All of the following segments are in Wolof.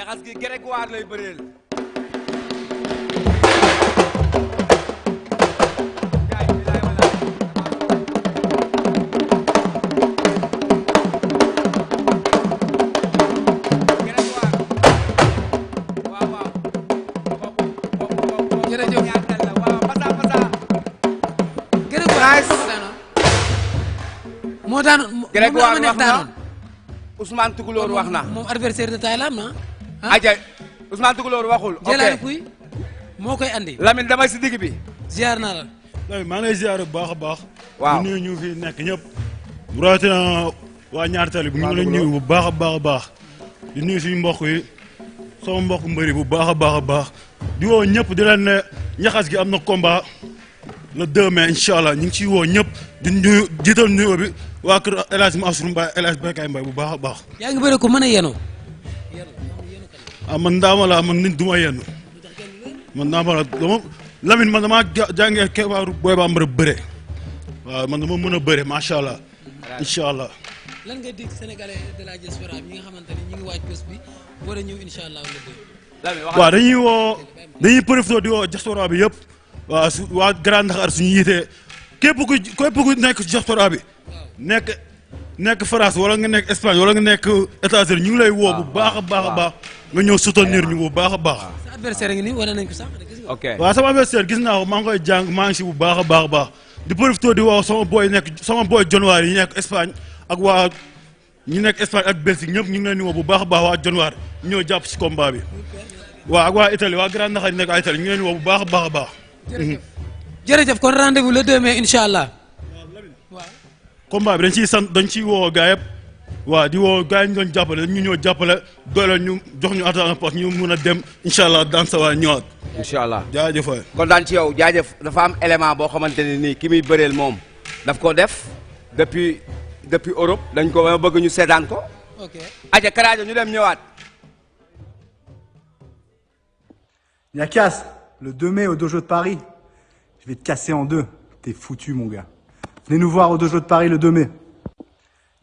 jaxas gi Grégoire lay bëreel. moo daanoon Grégoire wax na Ousmane Toucouleur wax na. moom adversaire de taille la am na. aja Ousmane Toucouleur waxul. ok Jëlaani Puy moo koy andi. Lamine damay si digg bi. ziar naa la. maa ngi lay ziar bu baax a baax. waaw di nuyu ñu fi nekk ñëpp. rawatina waa ñaar tali bu ñu la nuyu bu baax a baax a baax. di nuyu suñu mbokk yi sama mbokk mbëri bu baax a baax a baax. di woo ñëpp di leen ne ñaxas gi am na combat le 2 mai incha allah ñu ngi ciy woo ñëpp di nuyu jiital nuyoo bi waa kër El Hadj Mansour Mbaye El Hadj Bekay Mbaye bu baax a baax. yaa ngi bëre ko mën a yenu. ah man ndaama la man nit du ma yenn man ndaama la dama Lamine man damaa jàngee kebaaru booy bambara bëre waaw man dama mën a bëre macha allah incha allah. lan nga dig sénégalais de la diaspora bi nga xamante ni ñu ngi waaj bés bi war a ñëw incha allah le 2. waaw dañuy profité di woo diaspora bi yëpp waaw su waa Grand Dakar suñu yitee képp ku nekk diaspora bi nekk France wala nga nekk Espagne wala nga nekk États-Unis ñu ngi lay woo bu baax a baax a baax nga ñëw soutenir ñu bu baax a baax. sa adversaire ngi nii wane nañ ko sax. ok waaw sama adversaire gis naa ko maa ngi koy jàng maa ngi si bu baax a baax a baax di profité di woo sama boy Jonwaar yi nekk Espagne ak waa ñi nekk Espagne ak Belgique ñëpp ñu ngi leen di woo bu baax a baax waa Jonwaar ñoo jàpp si combat bi. waaw ak waa Italie waa Grand Dakar yi nekk Italie ñu ngi leen di woo bu baax a baax a baax. jërëjëf kon rendez-vous le 2 mai incha allah. combat bi dañ ciy woo gaa yëpp waaw di woo gaa yi ñu doon jàppale ñu ñëw jàppale doole ñu jox ñu attaque poste ñu mun a dem incha allah dans sa waa ñëwaat. incha allah jaajëf waay. kon daan ci yow jaajëf dafa am élément boo xamante ne nii ki muy bëreel moom daf ko def depuis Europe dañ ko bëgg ñu seetaan ko. ok aja Karajo ñu dem ñëwaat. Niakas, le 2 mai au dojo de Paris, je vais te casser en deux. T'es foutu, mon gars. Venez nous voir au dojo de Paris le 2 mai.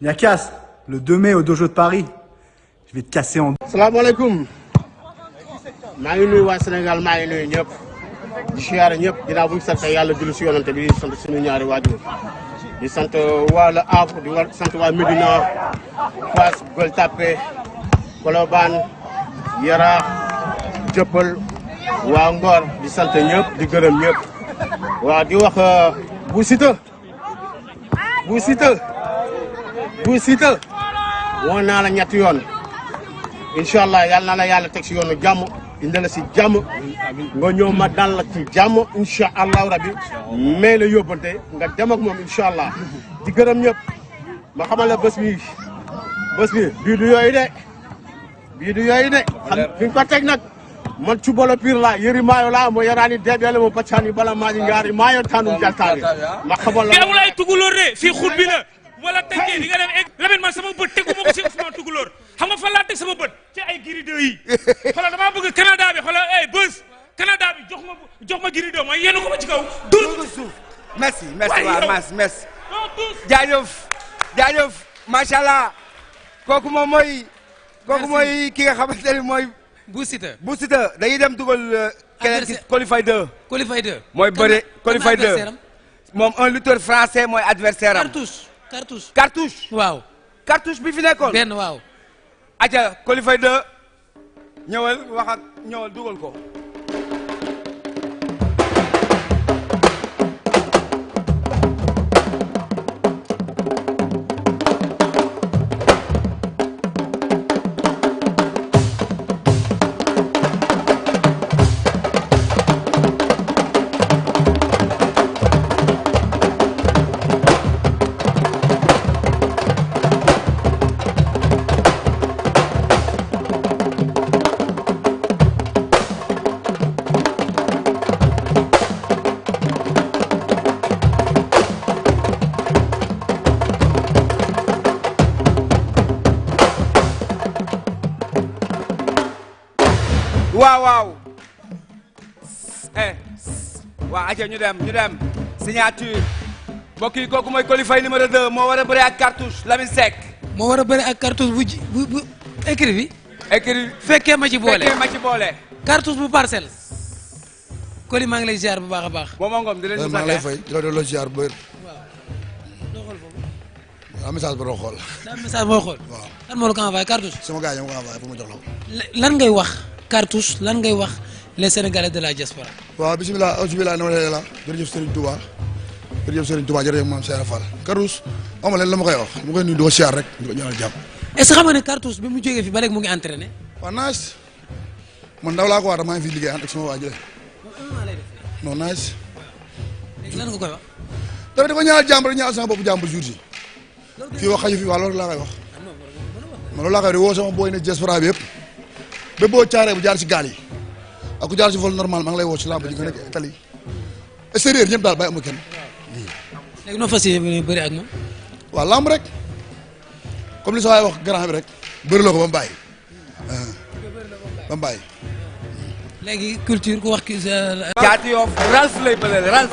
Niakas, le 2 mai au dojo de Paris, je vais te casser en deux. salaamaaleykum maa ngi nuyu waa Sénégal maa ngi nuyu ñëpp di siyaare ñëpp ginnaaw bu ñu sant yàlla julli si yonante bi di sant suñu ñaari waajur di sant waa Le Havre di sant waa Médina Fass Gueule Tapée Colobane Yaraax Dieuppeul waa Ngor di sant ñëpp di gërëm ñëpp waa di wax Bou Siteu woon naa la ñetti yoon incha allah yal na la yàlla teg si yoonu jàmm indi la si jàmm nga ñëw ma dal la ci jàmm incha allahu rabi mais la yóbbante nga dem ak moom incha allah di gërëm ñëpp ma xamal la bés bi bii du yooyu de xam fi nga ko teg nag man cubalo pire la yëri maayo la mo yarani deɓele mo paccani bala maji ngaari maayo tanum jaltaɓe ma xamal la amul ay Toucouleur de fii xut bi la wala tey di nga dem Lamine man sama bët tegu ma ko si Ousmane Toucouleur xam nga fan laa teg sama bët ci ay Gris 2 yi xoolal damaa bëgg Canada bi xoolal ay bës Canada bi jox ma Gris 2 ma yéen ko ba ci kaw dur suuf merci waaw merci jaajëf macha allah kooku mooy ki nga xamante ne mooy Bou Siteu dañuy dem dugal keneen ki Qualify 2 mooy bëre Qualify 2 moom un lutteur français mooy adversaire am cartouche waaw cartouche bi fi nekkoon benn waaw aca Qualify 2 ñëwal dugal ko waaw aja ñu dem signature mbokk yi kooku mooy Qualify numéro 2 moo war a bëre ak cartouche Lamine Seck moo war a bëre ak cartouche bu écrit bi écrit fekkee ma ci boole fekkee ma ci boole. Cartouche bu Parcelles. Coly maa ngi lay ziar bu baax a baax. Momo Ngom di leen maa ngi lay fay di la delloo ziar bu wér. waaw doo xool foofu. waaw message ba doo xool. daa message boo xool. waaw lan moo la ko envoyé Cartouche. sama gars yi ma ko envoyé pour ma jox la ko. lan ngay wax Cartouche lan ngay wax les Sénégalais de la diaspora. waaw bisimilah auzubillah na wala la jërëjëf Serigne Touba jërëjëf Serigne Touba jërëjëf Mame Cheikh Fall Cartouche ama leen la ma koy wax mu koy nuyu di ko ziar rek di ko ñaanal jàmm. est-ce que xam nga ne Cartouche bi mu jógee fi ba léegi mu ngi entraîné. waaw nice man ndaw laa ko wax maa ngi fi liggéey ànd ak sama waa ji non nice. léegi lan nga koy wax. dama di ko ñaanal jàmm rek ñaanal sama bopp jàmm jour yi fii wax xaju fi waaw loolu laa koy wax man loolu laa koy di woo sama booy ne diaspora bi yëpp ba boo caaree bu jaar si gaal yi ak ku jaar si vol normal maa ngi lay woo si lamb ji nga nekk Italie extérieur ñëpp daal bàyyi amul kenn. léegi noo fas yéene bëri ak moom. waaw lamb rek comme li sa waay wax grand bi rek bëri loo ko ba mu bàyyi ba mu bàyyi. léegi culture ku wax ki. Caatu Yoff Ralf lay bëleel Ralf.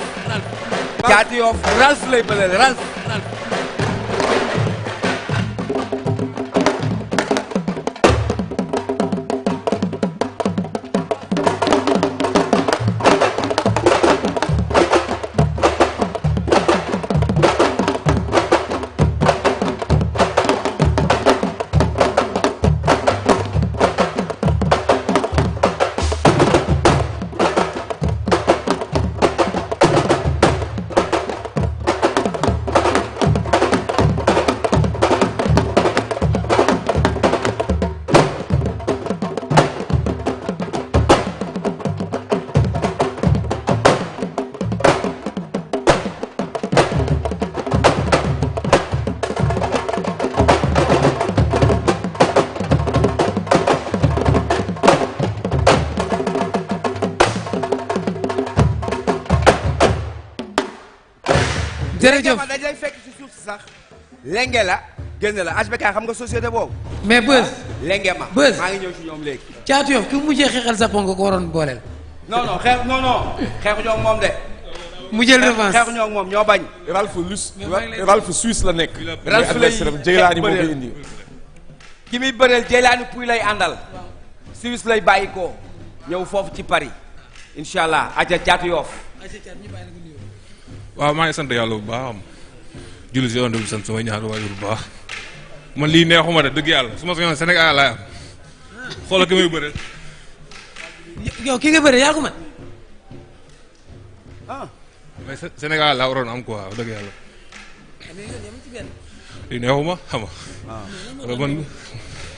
Caatu Yoff Ralf lay bëleel Ralf. jërëjëf dañ lay fekk ci suuf si sax. lenge la génn la HBK xam nga société boobu. mais Beuz. lenge ma Beuz maa ngi ñëw si ñoom léegi. Caatu Yoff ki mu mujjee xeexal sa ponk ko waroon booleel. non non xeexuñoo ak moom de. mu jël revanche xeexuñoo ak moom ñoo bañ. Ralph Suisse la nekk. Ralph lay Jeylaani moo koy indi. ki muy bëreel Jeylaani puy lay àndal. Suisse lay bàyyi ko ñëw foofu ci Paris. incha allah aja Caatu Yoff. waaw maa ngi sant yàlla bu baax am julli si yoon bi sant samay ñaari waajur bu baax man lii neexuma de dëgg yàlla su ma soñoon Sénégal laay am xoolal ki may bëreel. yow ki nga bëre yaa ko man. mais Sénégal laa waroon am quoi dëgg yàlla lii neexuma xam nga. man.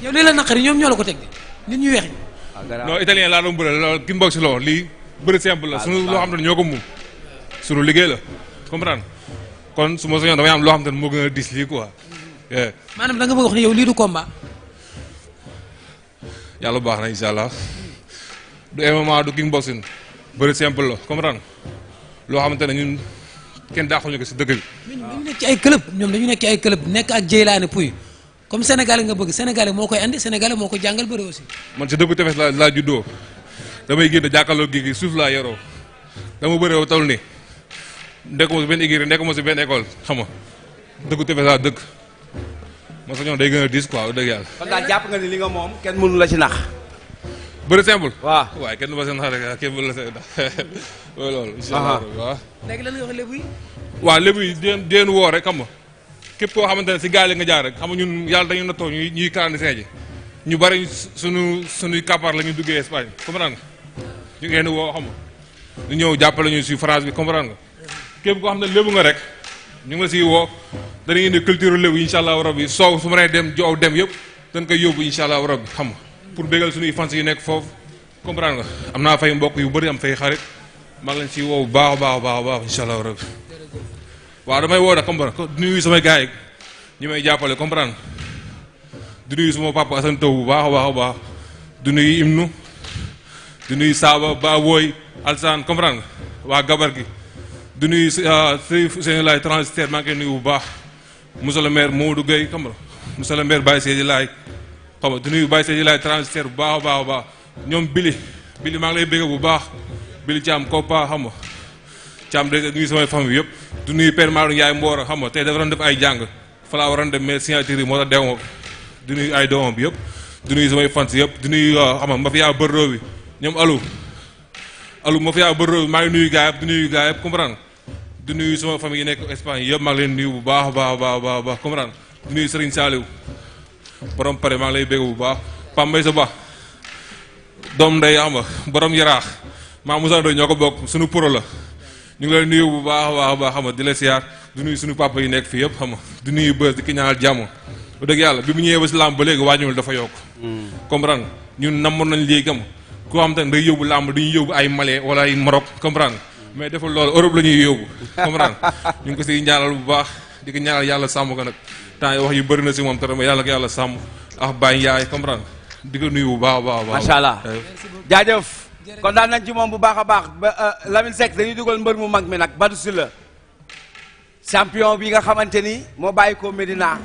yow lii la naqari ñoom ñoo la ko teg de nit ñu weex ñi. non italien laa doon bëreel loolu ki mbokk si loolu lii bëri simple la sunu loo xam ne ñoo ko moom sunu liggéey la comprendre kon su ma soñoon damay am loo xam ne moo gën a dis lii quoi. maanaam da nga bëgg wax ne yow lii du combat. yàlla baax na incha allah du MMA du kickboxing bëri simple la comprendre loo xamante ne ñun kenn daaxuñu ko si dëkk bi. dañu nekk ci ay club ñoom dañu nekk ci ay club nekk ak Jeylaani Puy comme sénégalais nga bëgg sénégalais moo koy andi sénégalais moo ko jàngal bëri aussi. man si dëkku tefes laa juddoo damay génn jàkkaarloo gi suuf laa yoroo dama bëree ba toll nii nekkuma si benn écurie nekkuma si benn école xam nga dëkku tefes laa dëkk ma sañoon day gën a diis quoi dëgg yàlla. kon daal jàpp nga ni li nga moom kenn mënu la ci nax. bëri simple. waaw waaye kenn du ma seen nax rek kenn mënu la seen nax mooy loolu. incha allah waaw. léegi lan nga wax lébu yi. waaw lébu yi di leen woo rek xam nga képp koo xamante ne si gaal yi nga jaar rek xam nga ñun yàlla dañu nattoo ñuy clandestin ji ñu bari suñuy kapar la ñu duggee Espagne comprendre nga ñu ngi leen woo xam nga ñu ñëw jàppale ñu si France bi comprendre nga képp koo xam ne lébu nga rek ñu ngi la siy woo danañ indi culture lébu incha allah rabbi soow su ma nee dem joow dem yëpp dañ koy yóbbu incha allah rabbi xam nga pour bégal suñuy fans yi nekk foofu comprendre nga am naa fay mbokk yu bëri am fay xarit maa ngi leen siy woo bu baax a baax incha allah rabbi waaw damay woo nag comprendre di nuyu samay gars yi ñi may jàppale comprendre di nuyu suma papa Assane Taw bu baax a baax di nuyu Imnu di nuyu Saba Ba Woy Alsaan comprendre nga waa Gabar gi di nuyu seen laay transitaire maa ngi koy nuyu bu baax monsieur le maire Modou Gueye xam nga monsieur le maire Baye Seydi Laay xam nga di nuyu Baye Seydi Laay transitaire bu baax a baax ñoom Bili maa ngi lay bëgg bu baax Bili Thiam Koppa xam nga Thiam de nuyu samay famille yëpp du nuyu Père Maodo Ndiaye Mboro xam nga tey dafa doon def ay jàng fa laa waroon dem mais signature yi moo tax dew ma du nuyu ay doomam bi yëpp di nuyu samay fans yëpp di nuyu xam nga mafia bërdo bi ñoom alu mafia bërdo bi maa ngi nuyu gaa yëpp di nuyu gaa yëpp comprendre di nuyu sama famille yi nekk Espagne yëpp maa ngi leen nuyu bu baax a baax comprendre di nuyu Serigne Saliou borom pare maa ngi lay bégg bu baax Pam Mbay sa baax doom ndey xam nga borom yaraax maa Moussa Ndoye ñoo ko bokk suñu pro la ñu ngi lay nuyu bu baax a baax xam nga di la siyaar di nuyu suñu papa yi nekk fii yëpp xam nga di nuyu bës di ki ñaanal jàmm bu dëgg yàlla bi mu ñëwee ba si làmb ba léegi wàññiwul dafa yokk comprendre ñun namoon nañ léegi am koo xam te ne day yóbbu làmb dañuy yóbbu ay Mali wala ay Maroc comprendre mais deful loolu Europe la ñuy yóbbu comprendre ñu ngi ko siy ñaanal bu baax di ko ñaanal yàlla sàmm ko nag temps yi wax yu bëri na si moom te yàlla ko yàlla sàmm ak Baye Ndiaye comprendre di ko nuyu bu baax a baax. macha allah jaajëf kontaan nañ ci moom bu baax a baax ba Lamine Seck dañuy dugal mbër mu mag mi nag Badou Sylla champion bi nga xamante ni moo bàyyi ko Medina.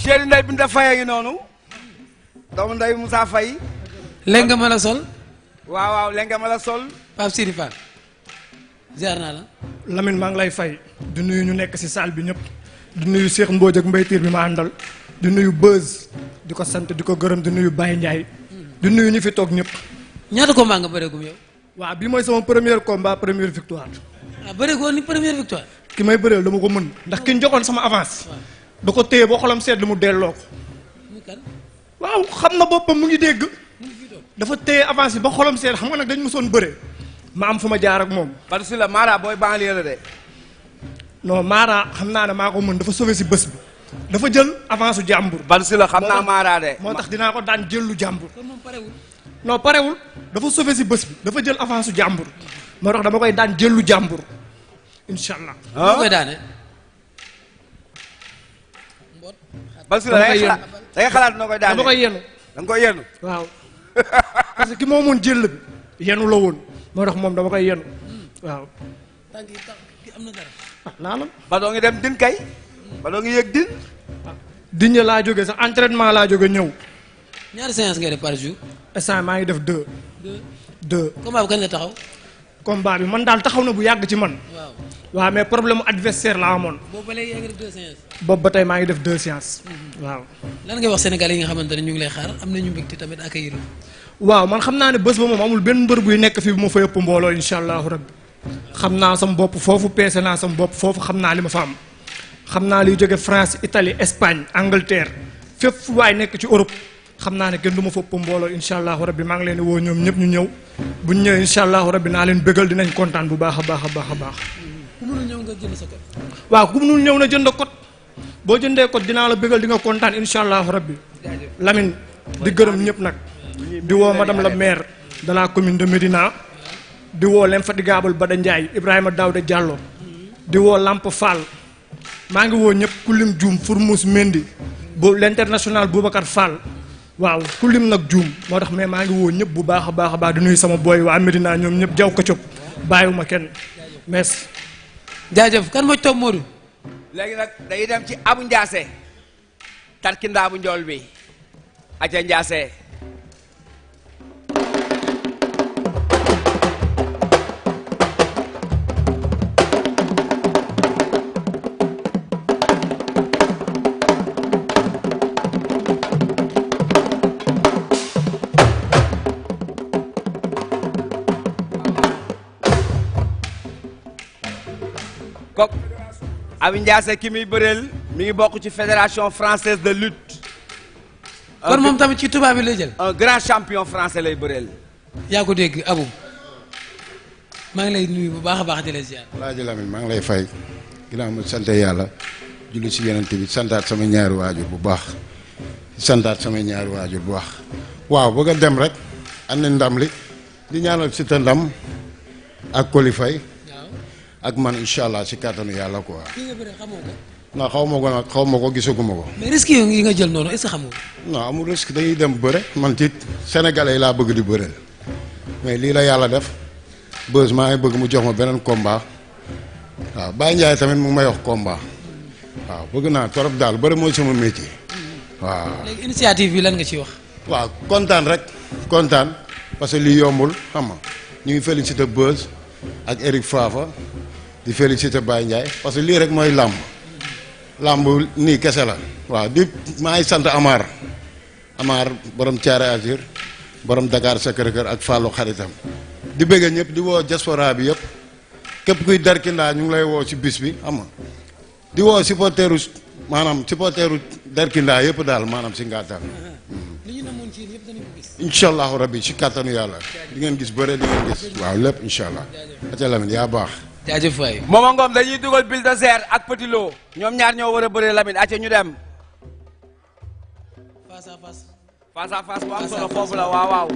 Chéri Ndeye Binta Faye ngi noonu doomu Ndeye Moussa Faye lenga ma la sol waaw lenga ma la sol Pape Siri Fall ziar naa la Lamine maa ngi lay fay di nuyu ñu nekk ci salle bi ñëpp di nuyu Cheikh Mbodj ak Mbaytiir bi ma àndal di nuyu Beuz di ko sant di ko gërëm di nuyu Baye Ndiaye di nuyu ñu fi toog ñëpp. ñaata combat nga bëreegum yow. waaw bii mooy sama premier combat première victoire. ah bëreegoo ni première victoire. ki may bëreel dama ko mën ndax ki ñu joxoon sama avance. da ko téye boo xolam seet lu mu delloo ko. waaw xam na boppam mu ngi dégg. dafa téye avance yi ba xolam seet xam nga nag dañ mosoon bëre. ma am fu ma jaar ak moom. Badou Sylla Mara booy banlieue la de. non Mara xam naa ne maa ko mën dafa sauvé si bés bi. dafa jël avance su jàmbur. Badou Sylla xam naa Mara de. moo tax dinaa ko daan jël lu jàmbur. non parewul dafa sauvé si bés bi dafa jël avance su jàmbur. moo tax dama koy daan jël lu jàmbur. incha allah. ah koy daane. Badou Sylla da ngay xalaat noo koy daane dama koy yenu. da nga koy yenu. waaw parce que ki moo moon jël bi yenu la woon moo tax moom dama koy yenu waaw. tànk yi am na dara. ah naanam. Badou ngi dem din kay. Badou ngi yëg din. diñ laa jóge sax entraînement laa jóge ñëw. ñaari séance ngay def par jour. instant maa ngi def 2. 2. combat bi kañ la taxaw. combat bi man daal taxaw na bu yàgg ci man. waaw waaw mais problème mu adversaire laa amoon. boobu ba léegi yaa ngi def 2 séances. boobu ba tey maa ngi def 2 séances. waaw. lan ngay wax Sénégalais yi nga xamante ne ñu ngi lay xaar am nañu mbégte tamit accueillir. waaw man xam naa ne bés ba moom amul benn mbër buy nekk fii bu ma fa yëpp mbooloo incha allahu rabbi xam naa sama bopp foofu peese naa sama bopp foofu xam naa li ma fa am. xam naa liy jóge France Italie Espagne Angleterre fépp fu waay nekk ci Europe xam naa ne kenn du ma fa ëpp mbooloo incha allahu rabbi maa ngi leen di woo ñoom ñëpp ñu ñëw bu ñu ñëwee incha allahu rabbi naa leen bëggal dinañ kontaan bu baax a baax a baax a baax. ku mënul ñëw nga jënd sa code. waaw ku mënul ñëw na jënd code boo jëndee code dinaa la bëggal di nga kontaan incha allahu rabbi Lamine di gërëm ñëpp nag di woo madame la maire de la commune de Médina di woo l'infatigable Bada Ndiaye Ibrahima Daouda Diallo di woo Lamp Fall maa ngi woo ñëpp kulim Dioum Fourmous Mendy bu l'international Boubacar Fall waaw kulim nag Dioum moo tax mais maa ngi woo ñëpp bu baax a baax a baax di nuyu sama boy waa Médina ñoom ñëpp jaw ko cop bàyyiwuma kenn merci. jaajëf kan moo toog Modou. léegi nag day dem ci Abu Ndiassé tarkindaa bu njool bi aca Ndiassé. Kok Abi Ndiassé ki muy bëreel mi ngi bokk ci fédération française de lutte. kon moom tamit ci tubaab bi lay jël. un grand champion français lay bëreel. yaa ko dégg Abou maa ngi lay nuyu bu baax a baax di la ziar. Alaaji Lamine maa ngi lay fay ginnaaw ma sant yàlla julli ci Yonent bi santaat sama ñaari waajur bu baax santaat sama ñaari waajur bu baax. waaw bëgg a dem rek am na ndam li di ñaanal si ta ndam ak qualifié ak man incha allah si kàttanu yàlla quoi. ki nga bëre xamoo ko. non xaw ma ko nag xaw ma ko gisaguma ko. mais risque yi nga jël noonu est-ce que xamoo ko. non amul risque dañuy dem bëre man ci sénégalais yi laa bëgg di bëreel mais lii la yàlla def Beuz maa ngi bëgg mu jox ma beneen combat waaw Baye Ndiaye tamit mu ngi may wax combat waaw bëgg naa trop daal bëri mooy sama métier waaw. léegi initiative bi lan nga ci wax. waaw kontaan rek kontaan parce que lii yombul xam nga ñu ngi félicité Beuz ak Eric Fafa di félicité Baye Ndiaye parce que lii rek mooy làmb nii kese la waaw di maa ngi sant Amar borom Thiaré Azur borom Dakar Sacré-Cœur ak Fallou xaritam di bëgg ñëpp di woo diaspora bi yëpp képp kuy Darkinda ñu ngi lay woo ci bis bi xam nga di woo supporteru Darkinda yëpp daal maanaam si ngàttal li ñu namoon ci yëpp dañu ko gis. incha allahu rabbi ci kàttanu yàlla di ngeen gis bëre di ngeen gis waaw lépp incha allah. ate Lamine yaa baax. jaajëf waay. Momo Ngom dañuy dugal Bulldozer ak Petit Lo ñoom ñaar ñoo war a bëree Lamine acca ñu dem. face à face. face à face bu am solo foofu la waaw waaw.